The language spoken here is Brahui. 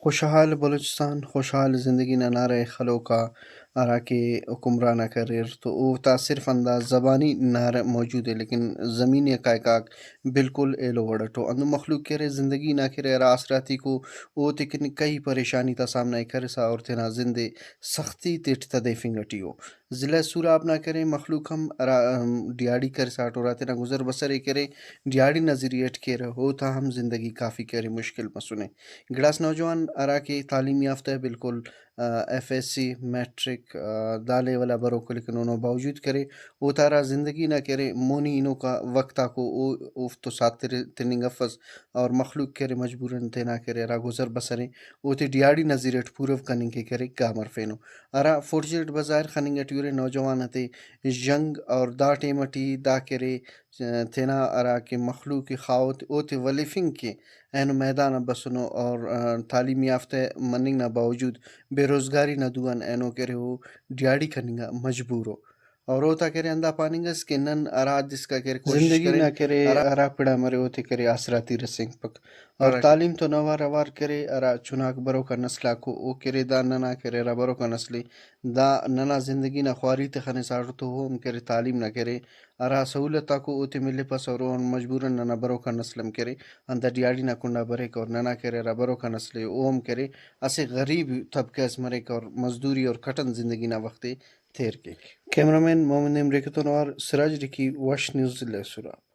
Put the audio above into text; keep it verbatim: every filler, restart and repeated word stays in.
خوشحال بلوچستان، خوشحال زندگی نا نعرہ ءِ خلوک آ ہراکہ حکمران آک اریر تو اوفتا صرف ہندا زبانی نعرہ موجود ءِ، لیکن زمینی حقائق آک بالکل ایلو وڑ اٹ ءُ۔ ہندن مخلوق کہ ارے زندگی نا کہ ارے ہرا آسراتیک ءُ، اوتیکن کہی پریشانی تا سامنا ءِ کرسا اور تینا زند ءِ سختی تیٹ تدیفنگ اٹی ءُ۔ ضلع سوراب نا کہ ارے مخلوق ہم ہرا، ہم، ڈیہاڑی کرساٹ، ہرا تینا گزر بسر ءِ کہ ارے ڈیہاڑی نا ذریعہ اٹ کیرہ، اوتا ہم زندگی کافی کہ ارے مشکل مسنے۔ گڑاس نوجوان ہراکہ تعلیم یافتہ ءِ، بالکل، آ، ایف ایس سی، میٹرک، آ، دا لیول آ بروک، لیکن اونا باوجود کہ ارے اوتا ہرا زندگی نا کہ ارے مونی ہنوکا وخت آکو او، اوفتو ساتھ تر-، تننگ افس، اور مخلوق کہ ارے مجبوراً تینا کہ ارے ہرا گزر بسر ءِ اوتے ڈیہاڑی نا ذریعہ اٹ پورو کننگ کہ کہ ارے گام ہرفینو۔ ہرا فورتھ جریڈ بظاہر خننگ ٹی ارے، نوجوان آتے ژنگ اور دا ٹائم ٹی دا کہ ارے تینا ہرا کہ مخلوق ءِ خاہوت اوتے ولیفنگ کہ اینو میدان آ بسنو اور، آ، تعلیم یافتہ مننگ نا باوجود بے روزگاری نا دو آن اینو کہ ارے او ڈیہاڑی کننگ آ مجبور ءُ۔ اور اوتا کہ ارے ہندا پاننگ ئس کہ نن ہرا حد اسکا کہ ارے کوشش زندگی کرین نا کہ ارے ہرا ہرا پڑ آ مرے اوتے کہ ارے آسراتی رسینگپک۔ اور رائٹ۔ تعلیم تون اوار اوار کہ ارے ہرا چناک بروکا نسل آکو او کہ ارے دا ننا کہ ارے ہرا بروکا نسل ءِ، دا ننا زندگی نا خواری تے خنساٹ تو او ہم کہ ارے تعلیم نا کہ ارے ہرا سہولت آکو اوتے ملپسہ اور او مجبوراً ننا بروکا نسل ہم کہ ارے ہندا ڈیہاڑی نا کنڈا بریک اور ننا کہ ارے ہرا بروکا نسل ءِ او ہم کہ ارے اسہ غریب طبقہ اس مریک اور مزدوری اور کٹن زندگی نا وخت ءِ تیر کیک۔ کیمرہ مین محمد نعیم ڈیکی تون اوار سراج ڈیکی، وش نیوز، ضلع سوراب۔